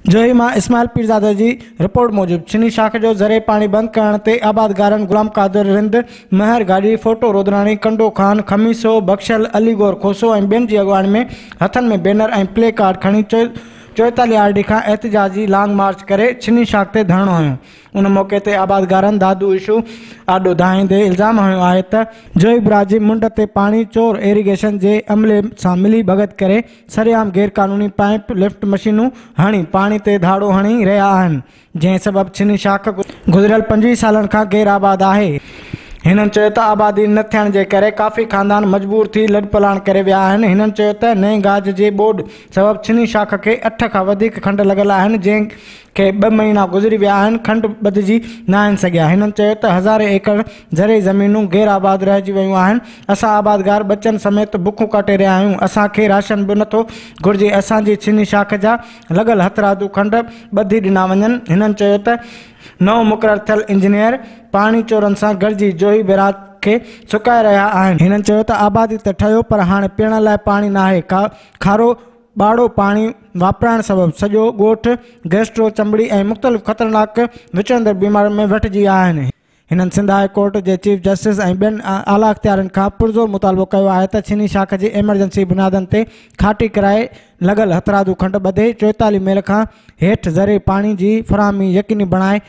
جوهي مان اسماعيل پيرزادي جي رپورٽ موجب ڇني شاخ جو زرعي پاڻي بند ڪرڻ تي آبادگارن غلام قادر رند، مهر گاڏهي، ڦوٽو رودراڻي، ڪنڊو خان، خميسو، بخشل، علي گور کوسو ۽ ٻين جي اڳواڻي ۾ هٿن ۾ بينر ۽ پلي ڪارڊ کڻي 44 آر ڊي کان احتجاجي لانگ مارچ ڪري ڇني شاخ تي ڌرڻو هنيو. ان موقعي تي آبادگارن دادو اشو آڏو دانهيندي الزام هنيو آهي ته جوهي براج جي منڍ تي پاڻي چور ايريگيشن جي عملي سان ملي ڀڳت ڪري سرعام غيرقانوني پائيپ لفٽ مشينون هڻي پاڻي تي ڌاڙو هڻي رهيا آهن جنهن سبب ڇني شاخ گذريل 25 سالن کان غير آباد آهي. هنن چيو ته آبادي نه ٿيڻ جي ڪري ڪافي خاندان مجبور ٿي لڏپلاڻ ڪري ويا آهن. هنن چيو ته نئين گاج جي ٻوڏ سبب ڇني شاخ کي اٺ کان وڌيڪ کنڊ لڳل آهن جنهن کي ٻه مهينا گذري ويا آهن کنڊ ٻڌجي ناهن سگهيا. هنن چيو ته هزارين ايڪڙ زرعي زمينون غير آباد رهجي ويون آهن اسان آبادگار ٻچن سميت بکون ڪاٽي رهيا آهيون اسان کي راشن به نٿو گهرجي اسان جي ڇني شاخ جا لڳل هٿرادو کنڊ ٻڌي ڏنا وڃن. هنن چيو ته نئون مقرر ٿيل انجنيئر پاڻي چورن سان گڏجي جوهي بئراج کي سڪائي رهيا آهن. هنن چيو ته آبادي ته ٺهيو پر هاڻي پيئڻ لاء پاڻي ناهي، کارو ٻاڙو پاڻي واپرائڻ سبب سڄو ڳوٺ گيسٽرو، چمڙي ۽ مختلف خطرناڪ وچڙندڙ بيمارين ۾ وٺجي ويا آهن. هنن سنڌ هاء ڪورٽ جي چيف جسٽس ۽ ٻين اعليٰ اختيارين کان پرزور مطالبو ڪيو آهي ته ڇني شاخ جي ايمرجنسي بنيادن تي کاٽي ڪرائي لڳل هٿرادو کنڊ ٻڌي 44 ميل کان هيٺ زرعي پاڻي جي فراهمي يقيني بڻائي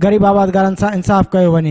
غريب آبادگارن سان انصاف ڪيو وڃي.